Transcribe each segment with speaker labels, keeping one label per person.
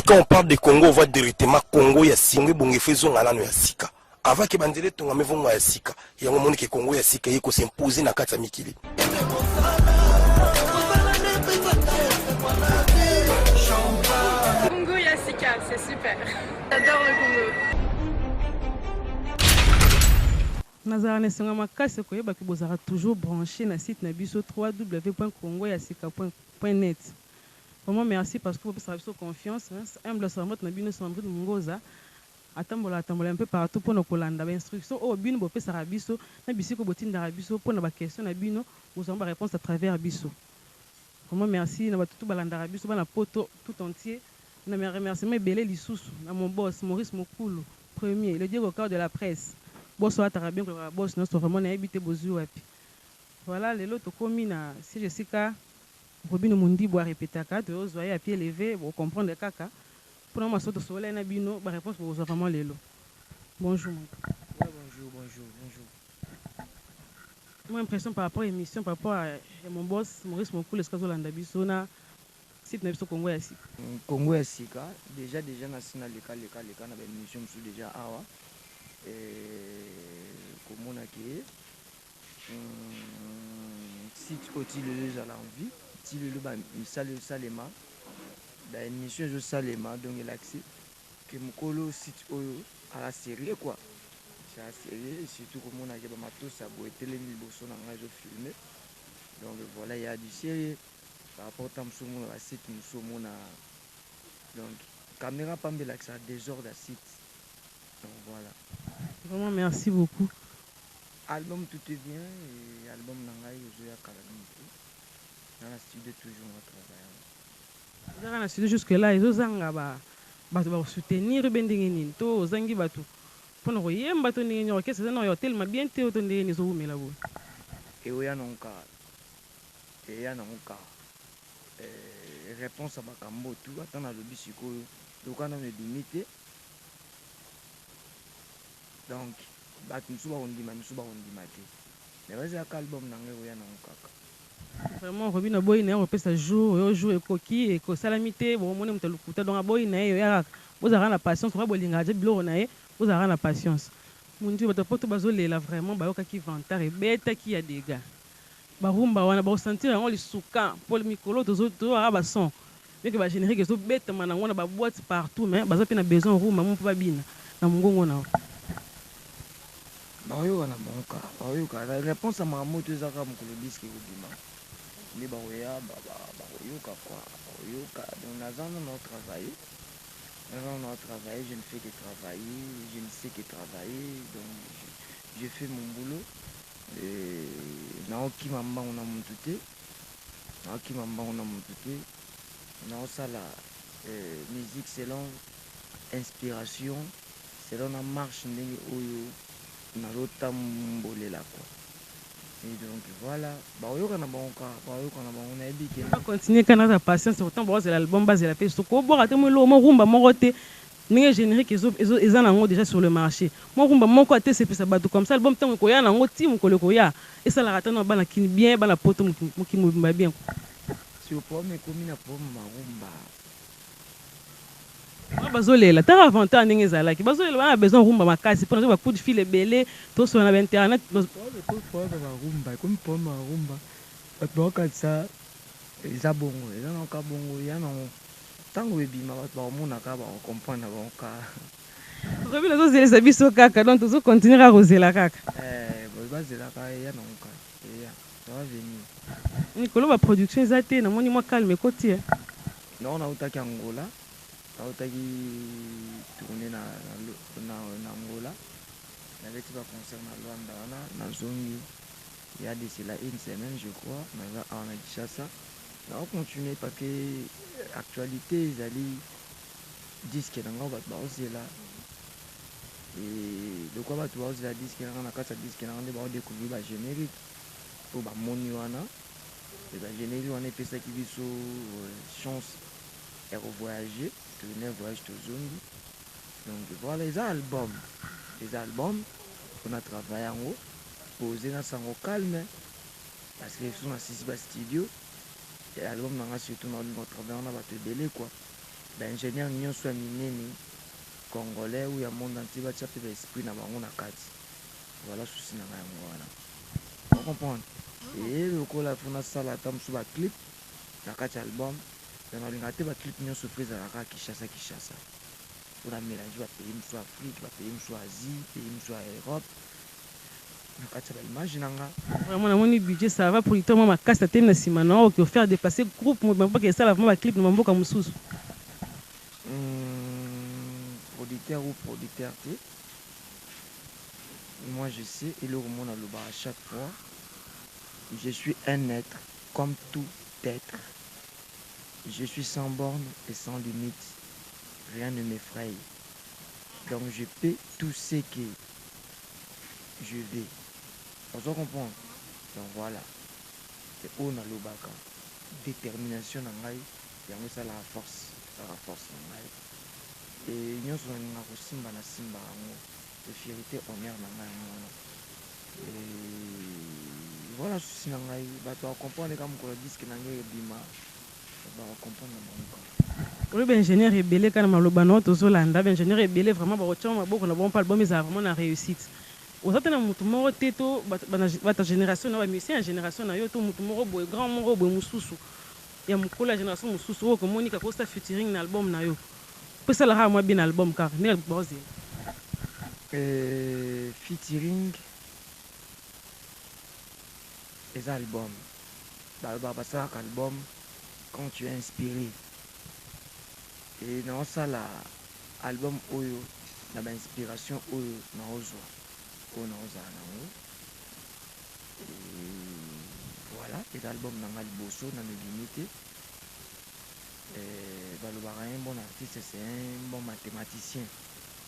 Speaker 1: Quand on parle de Congo, on voit directement Congo ya singo ebongo efo ezonga nano ya sika. Avant ke banzela etongama evonga ya sika. Yango omoni ke Congo ya sika eye ko s'imposer na kati ya mikili.
Speaker 2: Congo ya sika, c'est super. J'adore le Congo.
Speaker 3: Nazalaka na esengo ya makasi ya koyeba que bozalaka toujours branche na site na biso www.congoyasika.net. Vraiment merci parce que bopesaka biso confiance. Humble servante na bino Sandrine Mungoza atambolaka tambola un peu partout pona kolanda ba instructions oyo bino bopesaka biso na bisika oyo botindaka biso pona ba questions na bino bozwaka ba reponses à travers biso. Vraiment merci na batu tout balandaka biso bana poto tout entier na mes remerciements ebele lisusu na mon boss Maurice Mukulu premier le Diego Cao de la presse boss oyo alataka bien koleka ba boss nionso vraiment nayebi te bozui wapi. Voilà lelo tokomi na siège esika Robino Mundibu a repetaka tozo zua ye à pied leve boko comprendre kaka pona mwa masolo tosololaki na bino ba reponse bokozua vraiment lelo. Bonjour mon gars.
Speaker 4: Ouais bonjour bonjour bonjour.
Speaker 3: Mwa impression par rapport ya emission par rapport ya mon boss Maurice Mokulu esika azo landa biso na site na biso Congo ya sika.
Speaker 4: Congo ya sika dejà dejà nasi na leka leka leka na ba emission mosusu dejà awa komona ke Site oyo ti lelo ezala en vie, ti lelo ba misala ezo salema, ba emissions ezo salema donc elakisi que mukolo site oyo aza serieux quoi, aza serieux surtout komona que ba matos ya boye etelemi liboso na nga ezo filmer donc voilà il ya du serieux par rapport tango mosusu omona ba site mosusu omona donc camera pamba elakisaka desordre ya site donc voilà.
Speaker 3: Vraiment merci beaucoup.
Speaker 4: Album tout est bien et album na ngai ezoya kala mingi te na na studio toujours na travaille yango.
Speaker 3: Oza kaka na studio jusque là ezo zanga ba batu bako soutenir yo be ndenge nini to ozangi batu pona koyemba to ndenge nini orchestre eza nao ya kotelema bien te to ndenge nini ezo wumela boye.
Speaker 4: Eoya nango kaka eya nango kaka reponse ya makambo oyo tout ata nalobi sikoyo lokola nanu ebimi te Donc batu mosusu bako ndima misusu bako ndima te mais bazela ka album na nga ekoya nango kaka.
Speaker 3: Vraiment Robino aboyi naye kopesa jour oyo jour ekoki ekosalami te bomoni moto ya lokuta donc aboyi naye oya kaka bozala kaka na patience lokola bolingaka dejà biloko naye bozala kaka na patience. Mon Dieu bato ya poto bazolela vraiment bayokaki vantard ebetaki ya degat ba rumba wana bako sentir yango lisuka po mikolo tozo toyokaka ba son bien que ba generique ezo betama nango na ba boite partout mais baza pe na besoin rumba moko po ba bina na mungongo na yo.
Speaker 4: Bakoyoka na bango kaka bakoyoka reponse ya makambo oyo to eza kaka mokolo disque ekobima nde bakoya bakoyoka quoi bakoyoka donc naza nanu nao travailler naza nanu nao travailler je ne fais que travailler je ne sais que travailler donc je fais mon boulot Naokima mbangu na mutu te, naokima mbangu na mutu te, naosala musique selon inspiration, selon na marche ndenge oyo nazotambolela quoi. Et donc voilà, bakoyoka na bango kaka, bakoyoka na bango, nayebi ke.
Speaker 3: Ba continuer kaka na patience, tango bakozela album bazela pe soki obwaka te mwa eloko mwa rumba moko te Ndenge generique ezo ezo eza nango dejà sur le marche. Mwa rumba moko ata esepelisa batu comme ça album tango ekoya nango ti mokolo ekoya esalaka ata na bana kin bien bana poto mokili mobimba bien quoi.
Speaker 4: Sur problème ekomi na problème ya rumba.
Speaker 3: Wana bazo lela tala avantage ndenge ezalaki bazo lela baza na besoin rumba makasi pona ba coup de fil ebele tosolola na ba internet.
Speaker 4: Problème ekomi problème ya rumba ekomi problème ya rumba batu baokanisa eza bongo eza nango kaka bongo eya nango. Tango ebima batu bakomona kaka bako comprendre na bango kaka.
Speaker 3: Robino ozo zelisa biso kaka donc tozo continuer kaka kozela kaka.
Speaker 4: Eh bazela kaka eya nango kaka eya ça va venir.
Speaker 3: Mikolo ba production eza te namoni mwa calme ekoti eh.
Speaker 4: Non nawutaki Angola nawutaki tourne na na Angola nabeti ba concert na Luanda wana nazongi il ya de cela une semaine je crois naza awa na Kinshasa. Nako continuer parce que actualite ezali disque na nga bato baozela et lokola bato baozela disque na nga na kati ya disque na nga nde bao decouvrir ba generique oyo bamoni wana et ba generique wana epesaki biso chance ya ko voyager tourner voyage tozongi donc voilà eza album eza album pona travailler yango pose na sango calme. Parce que soki na silisi ba studio ya album na nga surtout na olinga ko travailler na batu ebele quoi. Ba ingénieurs nyonso ya minene congolais ou ya monde entier batia mpe ba esprit na bango na kati. Voilà, souci na ngai yango wana, ocomprendre? E lokola faut nasala ata mosusu baclip na kati ya album, donc nalingaka te baclip nyonso mpe ezalaka Kinshasa Kinshasa, mpona mélange bapays mosusu Afrique, bapays mosusu Asie, pays mosusu ya Europe na kati ya baimage na nga.
Speaker 3: Vraiment, namoni budget, ça va. Producteur mwa makasi atemi na nsima na oyo faire déplacer groupe mpo esala vraiment baclip na bamboka mosusu.
Speaker 4: Producteur ou producteur te, moi je sais eloko mona alobaka à chaque fois: je suis un être comme tout être, je suis sans borne et sans limite, rien ne m'effraie, donc je peux tout ce que je vais, ozo comprendre? Donc voilà, e oyo nalobaka, détermination na ngai yango esalaka force, esalaka force na ngai. E nyonso nalinga kosimba, na simba yango. E fierté, honneur na ngai yango wana. E voilà, souci na ngai, bato bacomprendre ka mokolo disque na ngai ebima, bakocomprendre na bango kaka.
Speaker 3: Oyo baingénieur ebele kaka na maloba na oyo tozolanda, baingénieur ebele vraiment bakotia maboko na bango mpo album ezala vraiment na réussite. Oza te na motu moko te to bato ya génération na bamusicien ya génération na yo to motu moko boye, grand moko boye mosusu ya mokolo ya génération mosusu oyo komoni kaka osala featuring na album na yo mpo esalaka mwa bien album kaka ndenge baozela?
Speaker 4: Featuring eza album, balobaka basalaka album quand tu es inspiré. E naosala album oyo na bainspiration oyo naozwa, oyo naozala nango. Voilà, eza album na nga liboso, nano ebimi te. Balobaka un bon artiste, c'est un bon mathématicien,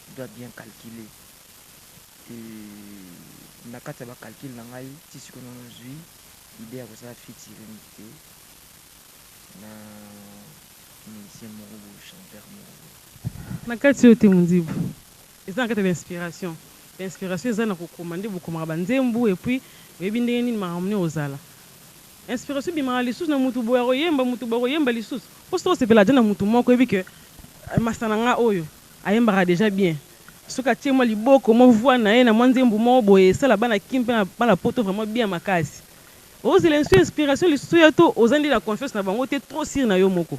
Speaker 4: il doit bien calculer. Et na kati ya bacalcul na ngai, ti sikoyo nano nazwi idée ya kosala featuring te na musicien moko boye, chanteur moko boye.
Speaker 3: Na kati oyo te, Mondibu, eza na kati ya bainspiration. Bainspiration eza na kokoma nde bokomaka banzembu, et puis oyebi ndenge nini makambo nini ozala inspiration ebimaka lisusu na mutu boye akoyemba, mutu boye akoyemba lisusu, mpo soki osepela aja na mutu moko, oyebi ke masa na nga oyo ayembaka déjà bien, soki atie mwa liboko, mwa voix na ye na mwa nzembu moko boye, esala bana Kim mpe na bana Poto vraiment bien makasi. Ozela insu inspiration lisusu ya to oza nde na confiance na bango te, trop sûr na yo moko?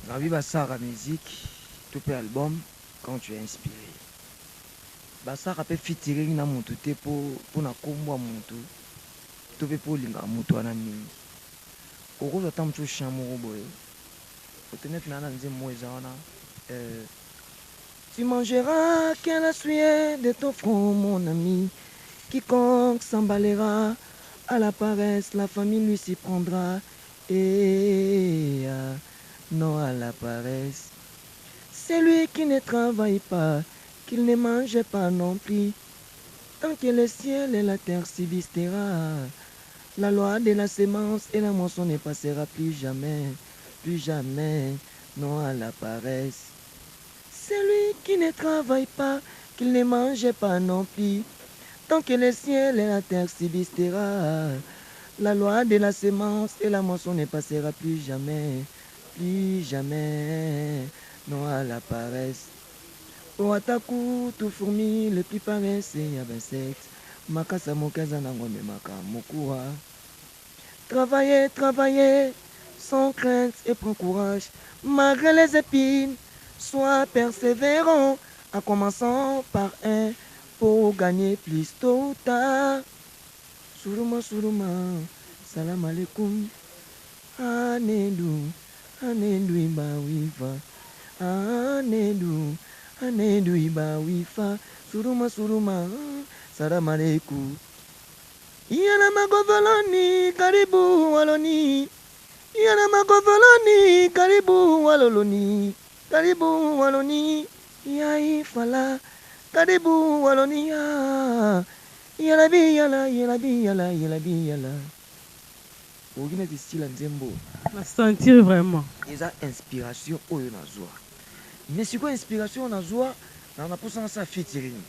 Speaker 4: Nabi basalaka musique to mpe album quand tu es inspiré. Basalaka mpe featuring na motu te mpo mpona nkombo ya motu to mpe mpo olingaka motu wana mingi. Okozwa ata mosusu chant moko boye otenete na na nzembo moko eza wana: Tu mangeras qu'à la sueur de ton front, mon ami. Quiconque s'emballera à la paresse, la famine lui s'y prendra. Et ah, non à la paresse. Celui qui ne travaille pas, qu'il ne mange pas non plus. Tant que le ciel et la terre subsistera, la loi de la semence et la moisson ne passera plus jamais, plus jamais, non à la paresse. Celui qui ne travaille pas, qu'il ne mange pas non plus. Tant que le ciel et la terre subsistera, la loi de la semence et la moisson ne passera plus jamais, non à la paresse. Po ata kutu fourmi le plus paresseux ya bainsecte, makasa moke aza nango amemaka mokuwa. Travaillez, travaillez sans crainte et prends courage malgré les épines, sois persévérant en commençant par un pour gagner plus tôt ou tard. Suruma, suruma, salam alaikum, anedu anedu ibawifa, anedu anedu ibawifa, suruma, suruma, salam alaikum. Yana magovoloni karibu waloni, yana magovoloni karibu waloloni, karibu waloni yaifala, karibu waloni ya yala bi yala yala bi yala yala bi yala. Okoki neti style ya nzembo.
Speaker 3: Na sentir vraiment.
Speaker 4: Eza inspiration oyo nazwa, mais sikoyo inspiration oyo nazwa na mposa nasala featuring.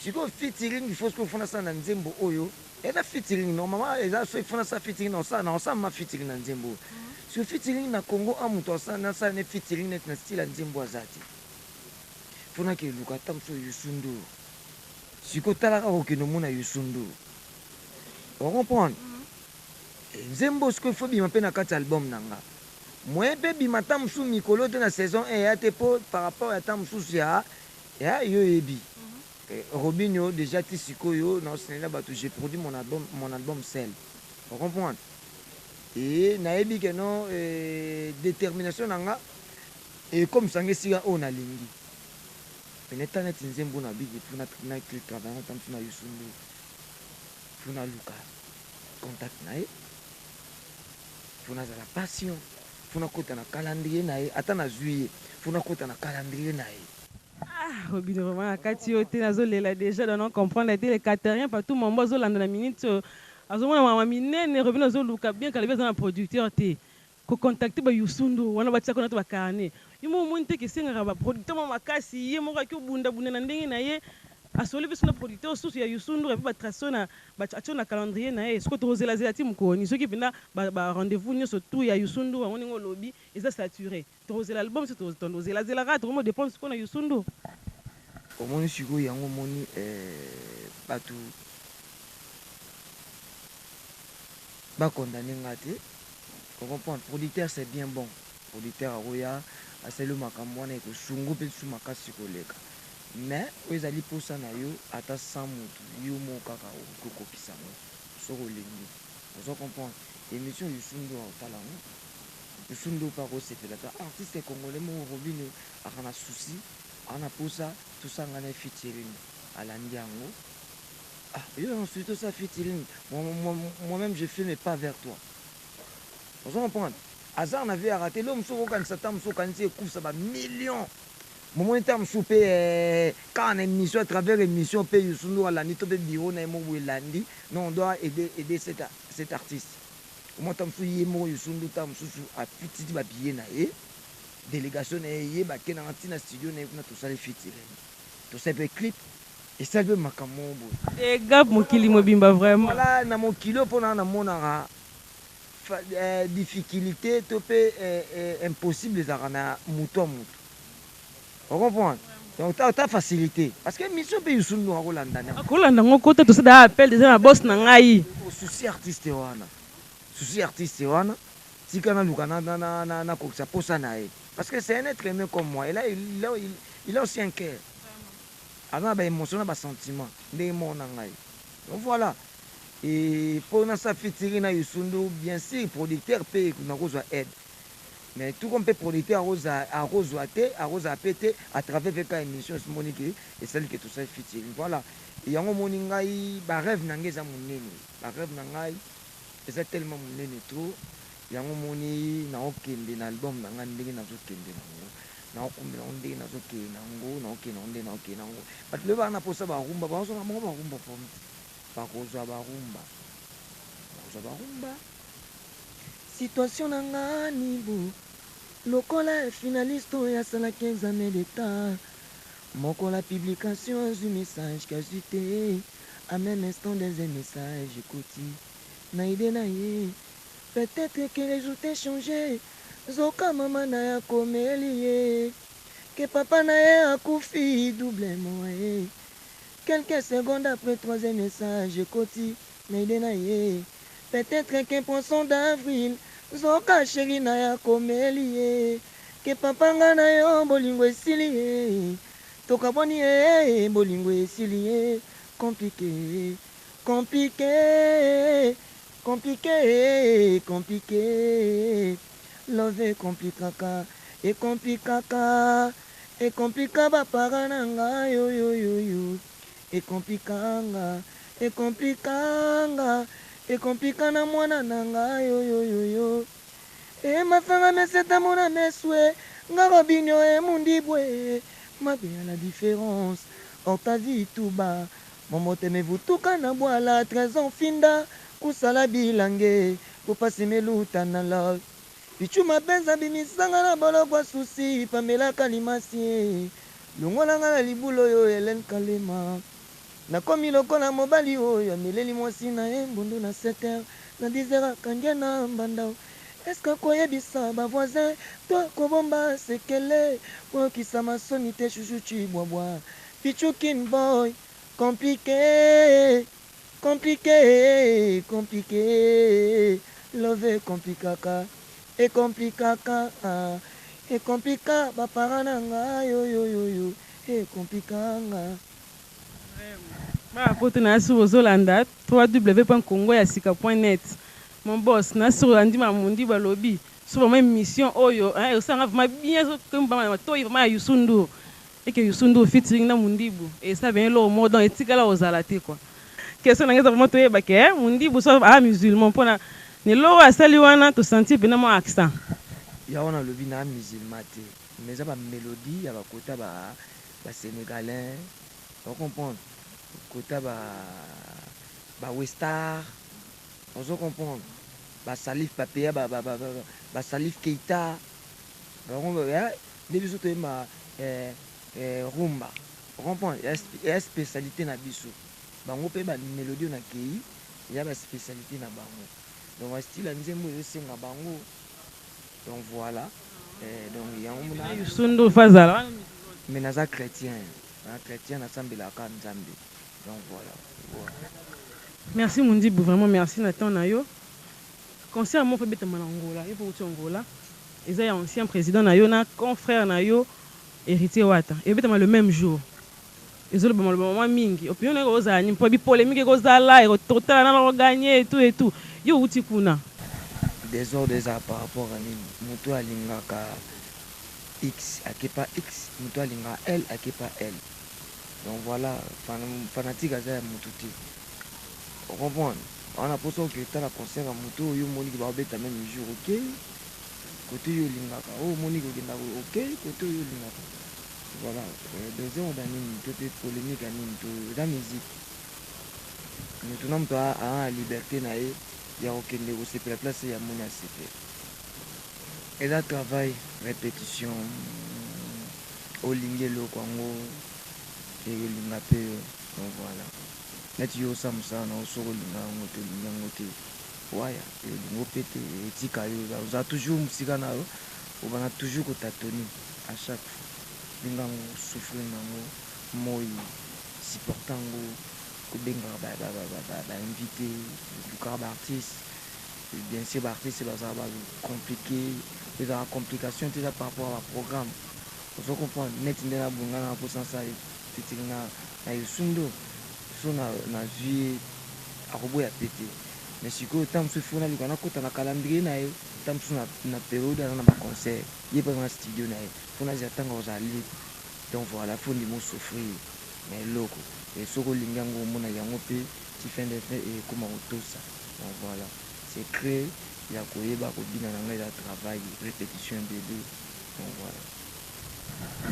Speaker 4: Sikoyo featuring, il faut sikoyo faut nasala na nzembo oyo eza featuring. Normalement eza so il faut nasala featuring, na osala ma featuring na nzembo oyo. Sur featuring na Congo a moto asala nasala ne featuring neti na style ya nzembo aza te. Faut nake luka ata mosusu Youssou N'Dour. Sikoyo tala kaka okende omona Youssou N'Dour. O comprendre? Nzembo sikoyo il faut ebima pe na kati ya album na nga. Moyen pe ebima ata mosusu mikolo te na saison 1 eya te po par rapport ya temps mosusu ya ya yo oyebi. Robinho dejà ti sikoyo nao signaler na batu j'ai produit mon album mon album seul. O comprendre? Et nayebi que non determination na nga ekomisa nga esika oyo nalingi. Mais neta neti nzembo na biki faut na na travailler yango ata mosusu na Youssou N'Dour. Faut naluka contact na ye. Faut nazala patient. Faut nakota na calendrier na ye ata nazui ye faut nakota na calendrier na ye.
Speaker 3: Ah Robino vraiment na kati yo te nazo lela dejà donc na comprendre te le caterien patou mambo azo landa na minute oyo azo mona makambo ya minene Robino azo luka bien que alobi aza na producteur te ko contacter ba Youssou N'Dour wana batia kuna to ba carnet yo moko omoni te que esengaka ba producteur moko makasi ye moko ake obunda bunda na ndenge na ye asoli biso na producteur susu ya Youssou N'Dour et puis ba tracer yo na atie yo na calendrier na ye sikoyo tokozela zela ti mokolo nini soki penza ba rendez vous nioso tout ya Youssou N'Dour yango ndenge olobi eza sature Tokozela album soki tozo zela zela kaka tokomi ko dependre sikoyo na Youssou N'Dour.
Speaker 4: Omoni sikoyo yango omoni batu ba condamne nga te o comprendre producteur c'est bien bon producteur akoya asali yo makambu wana ekosungo pe lisusu makasi koleka mais oyo ezali posa na yo ata sans mutu yo moko kaka okoki kokokisa yango soki olingi ozo comprendre emission Youssou N'Dour akotala yango Youssou N'Dour pe ako sepela te artiste congolais moko Robinho aka na souci aza na posa tosala nga naye featuring alandi yango ah yo oza na souci tosala featuring moi meme je fais mes pas vers toi ozo comprendre hasard na vie eyaka te eloko mosusu okokanisa ata mosusu okanisi ekufisa ba millions bomoni ta mosusu pe kaka na emission à travers emission pe Youssou N'Dour alandi to pe bureau na ye moko boye elandi non on doit aider aider cet cet artiste Omoni tango mosusu ye moko Youssou N'Dour tango mosusu afutiti ba billets na ye, delegation na ye eye bake na nga ti na studio na ye kuna tosali featuring, tosali pe clip, esali pe makambo moko boye.
Speaker 3: Degats mokili mobimba vraiment.
Speaker 4: Voilà na mokili oyo pona nga namonaka difficulite to pe impossible ezalaka na mutu ya mutu. O comprendre? Donc ta facilite parce que mission pe Youssou N'Dour akolanda na.
Speaker 3: Akolanda ngo kota tosala appel dejà na boss na ngai.
Speaker 4: Souci artiste wana souci artiste wana tika naluka na kokisa posa na ye parce que c'est un etre humain comme moi il a il a aussi un cœur aza na ba emotions na ba sentiments ndenge moko na ngai donc voilà et po nasala featuring na Youssou N'Dour bien sur producteur pe nakozwa aide. Mais tout comme pe producteur akozua te akozala pe te à travers pe kaka emission esi omoni ke esali ke tosali featuring voilà yango omoni ngai ba reve na ngai eza munene ba reve na ngai eza tellement munene trop yango omoni nao kende na album na ngai ndenge nazo kende na ngo nao kumbela ngo ndenge nazo kende na ngo nao kende na ngo ndenge nao kende na ngo batu lelo baza na posa ba rumba bazo zwa na bango ba rumba problème te bakozua ba rumba bakozua ba rumba. Situation na nga nibu lokola finaliste oyo asalaki examen d'etat mokolo ya publication azui message qu'azui te à meme instant deuxième message ekoti na idee na ye peut-etre que resultat echange nzoka mama na ye akomeli ye que papa na ye akufi double moyen quelques secondes après troisième message ekoti na idee na ye Peut-etre que poisson d'avril nzoka cherie naye akomeli ye que papa nga na yo bolingo esili ye tokabwani ye bolingo esili ye complique complique complique complique love ecomplikaka ecomplikaka ecomplika ba parents na nga yoyoyoyo Ecomplika nga, ecomplika nga, ecomplika na mwana na nga yoyoyoyo eh Mafanga meseta mona meswe nga Robinho eh Mundibwe mabe ya la difference or ta vie tout bas Mon motema evutuka na bwala 13 ans finda kusala bilange po pasi meluta na love Pitshou Mapenza bimisa nga na boloko ya souci Pamela Kalimasi eh Longola nga na libulu oyo Helène Kalema Nakomi lokola mobali oyo ameleli mwasi na ye mbundu na sept heures Na dix heures akangi ye na mbanda oh. Est-ce que koyebisa ba voisin to kobomba sekele koyokisa masoni te chouchou chibwabwa Pitshou Kin boy complique complique complique love ecomplikaka ecomplikaka ah ecomplika ba parents na nga yoyoyoyo ecomplika nga.
Speaker 3: Bana poto na sur ozolanda www.congoyasika.net mon boss na sur olandi mamundi balobi sur vraiment émission oyo hein osanga vraiment bien soki na matoyi vraiment ya Youssou N'Dour et que Youssou N'Dour featuring na Mundibu et ça bien eloko moko donc etikala ozala te quoi. Question na ngai eza vraiment toyeba ke hein, Mundibu so a musulman mpona na eloko asali wana tosentir mpena mwa accent.
Speaker 4: Ya wana alobi na musulman te mais eza ba mélodie ya bakota ba ba sénégalais o comprendre kota ba ba westar ozo comprendre ba Salif Papeya ba ba ba ba Salif Keita bango nde biso toyemba rumba o comprendre ya spécialité na biso bango mpe ba mélodie oyo nakei ya ba spécialité na bango donc ba style ya nzembo ezosenga bango donc voilà donc yango mona.
Speaker 3: Youssou N'Dour fazala.
Speaker 4: Mais naza chrétien, na chrétien nasambelaka Nzambe donc voilà, voilà.
Speaker 3: Merci Mundibu, vraiment merci na temps na yo. Concert moko ebetama na Angola, yo mpo outi Angola, eza ya ancien président na yo na confrère na yo Héritier Wata, ebetama le même jour. Ezoloba maloba mwa mingi, opinion na yo kozala nini mpo bipolémique ekozala ekototala na bakoganye et tout et tout, yo outi kuna?
Speaker 4: Désordre eza par rapport à nini? Moto alingaka X akepa X, moto alingaka L akepa L donc voilà, fanatique aza ya motu te, ocomprendre wana mposa oke otala concert ya motu oyo omoniki baobeta même jour, okei kote oyo olingaka, oyo omoniki okendaka, okei kote oyo olingaka, voilà. Désordre ya nini to mpe polémique ya nini? To eza musique, motu na moto aa na liberté na ye ya kokende kosepela place ya moni asepela. Eza travail, répétition, olingi eloko yango ekolinga mpe yo donc voilà, neti yo osala mosala na yo, soki olinga yango te, olingi yango te, waya olingo mpe te, etika yo oza toujours mosika na yo, obanda toujours kotâtonner à chaque fois. Linga yango, souffrir nango, moi supporte yango, kobengaka bainvité, lukaka baartiste, bien sûr baartiste bazala bacompliqué, ezalaka complication te, eza par rapport à baprogramme, ozo comprendre. Neti nde nabunga na mposa nasala featuring na Youssou N'Dour, so nazwi ye akoboya pe te, mais sikoyo ntango mosusu fo naluka nakota na calendrier na ye, ntango mosusu na période aza na baconcert, ye mpe aza na studio na ye, fo nazela ntango akozala libre donc voilà, fo ndima osouffrir na eloko e soki olingi yango, omona yango mpe ti fin de fin ekóma kotosa donc voilà, secret ya koyeba kobina na ngai eza travail, répétition ebele donc voilà.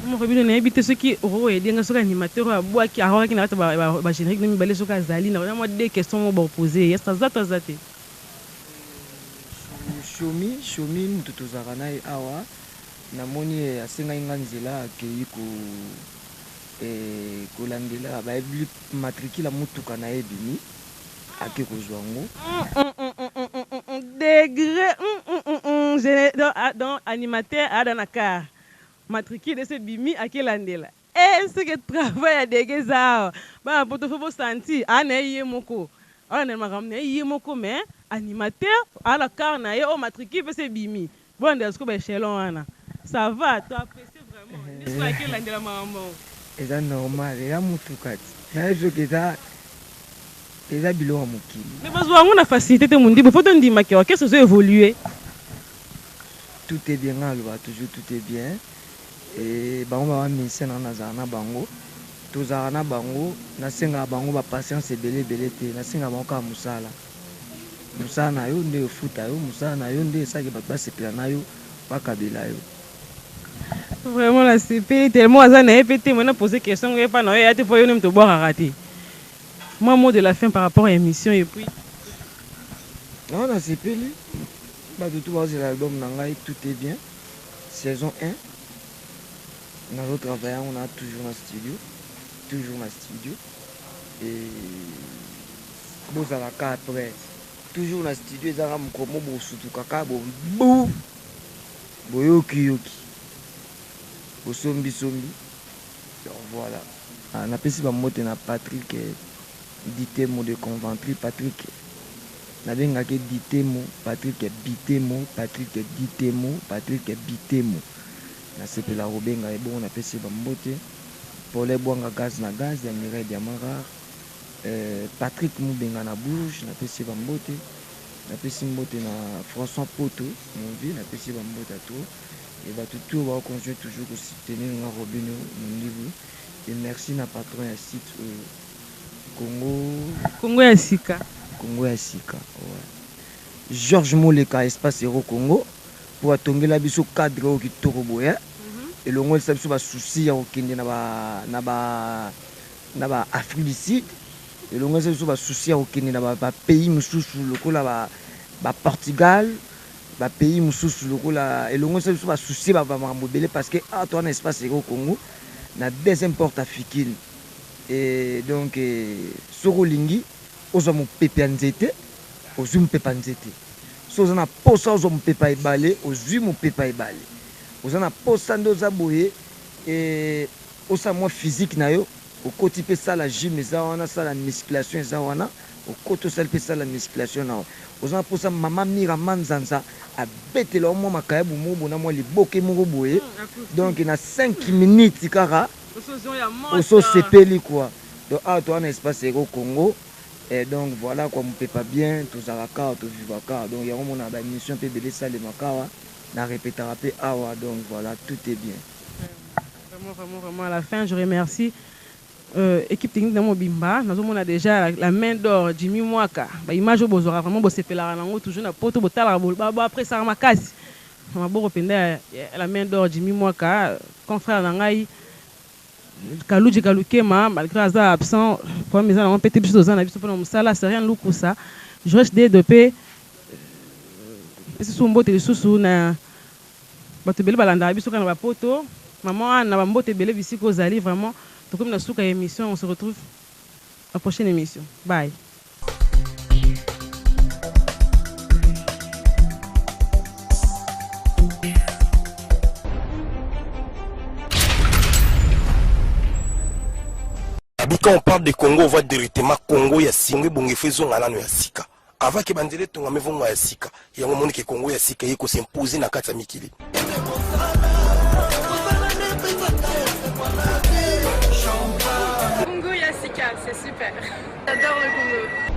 Speaker 3: Moko bino nayebi te soki okokoyede nga, soki animateur oyo abwaki akokaki na kati bagénérique no mibale, soki azali na mwa deux questions mo baopose ye, aza to aza te?
Speaker 4: Shomi, Shomi moto tozalaka na ye awa, namoni asengai nga nzela, akei ko kolandela bayebi matricule ya motuka na ye ebimi, ake kozwa yango.
Speaker 3: Degré donc animateur aada na car, matricule ese ebimi, akelandela est-ce que travail ya dege eza awa? Bana poto fo bosanti aa na ye, ye moko aolandela makambo na ye, ye moko, mais animateur aa na car na ye oyo matricule mpe se ebimi, bolandela sikoyo baéchelon wana. Ça va, to apprécie vraiment nde soki akelandela makambo.
Speaker 4: Eza normal, eza motuka ti nayebi soki eza biloko ya mokili.
Speaker 3: Mais bazwa yango na facilité te, Mondibu, fo tondimaki orchestre ezo évolue.
Speaker 4: Tout est bien, nga aloba toujours tout est bien e bango baba musicien na nazala na bango, tozalaka na bango, nasengaka bango bapatience ebele ebele te, nasengaka bango kaka mosala, mosala na yo nde efuta yo, mosala na yo nde esalaki bato basepela na yo, bakabela yo.
Speaker 3: Vraiment nasepeli tellement aza na ye mpe te mona pose question ngo epa na yo ya te mpo yo nde moto obwakaka te. Moi, mot de la fin par rapport à émission et puis
Speaker 4: Non, nasepeli, bato tu bazela album na ngai Tout est bien saison 1, nazotravaille yango na toujours na studio, toujours na studio et bozalaka après. Toujours na studio ezaka mokolo moko bosutukaka bo bu boyoki yoki bosombi sombi donc voilà. Napesi ba mbote na Patrick Ditemo de Conventry Patrick nabengaka ye Ditemo Patrick Bitemo Patrick Ditemo Patrick Bitemo nasepelaka kobenga ye bongo napesi ye ba mbote Paulin Bwanga gaz na gaz ya Mireille Diamant rare Patrick Mubenga na Bourges napesi ye ba mbote napesi mbote na François Poto mon vieux napesi ye ba mbote ya trop et batu tout oyo bao continuer toujours ko soutenir nga Robinho Mundibu et merci na patron ya site oyo Congo
Speaker 3: Congo ya sika.
Speaker 4: Congo ya sika ouais Georges Moleka espace Hero Congo po atongela biso cadre oyo kitoko boye elongolisa biso ba soucis ya kokende na ba na ba na ba Afrique du Sud elongolisa biso ba soucis ya kokende na ba pays mosusu lokola ba ba Portugal ba pays mosusu lokola elongolisa biso ba soucis ba makambo ebele parce que awa toza na espace Hero Congo na deuxième porte ya Fikine et donc soki olingi ozwa mopepe ya nzete ozwi mopepe ya nzete soki oza na posa ozwa mopepe ya ebale ozwi mopepe ya ebale oza na posa nde oza boye et osala mwa physique na yo okoti pe sala gym eza wana sala musculation eza wana okoti osali pe sala musculation na yo oza na posa mama mira manzanza abetela yo mwa makayabu moko boye na mwa liboke moko boye donc na 5 minutes kaka osi osepeli quoi donc awa toza na espace Hero Congo et donc voilà quoi mupepa bien tozalaka awa to vivaka awa donc yango omonaka ba emission pe ebele esalemaka awa na repetaka pe awa donc voilà tout est bien.
Speaker 3: Vraiment vraiment vraiment à la fin je remercie equipe technique na mobimba nazomona déjà la main d'or Jimmy Mwaka ba image oyo bozwaka vraiment bosepelaka nango toujours na poto botalaka bo appréciaka makasi na maboko mpenza ya la main d'or Jimmy Mwaka confrère na ngai Kaluji Kalukema malgré aza absent problème eza nango mpe te biso toza na biso mpona mosala Seriane Lukusa Josh Dedo mpe pesi su mbote lisusu na bato ebele balandaka biso kaka na bapoto maman Anna bambote ebele bisika ozali vraiment tokomi na suka ya émission on se retrouve la prochaine émission bye.
Speaker 1: Abi quand on parle de Congo on voit directement Congo ya singo ebongi fo ezonga nano ya sika avant ke banzela etongama evonga ya sika yango omoni ke Congo ya sika eye kos'impose na kati ya mikili.
Speaker 2: Congo ya sika, c'est super. J'adore le Congo.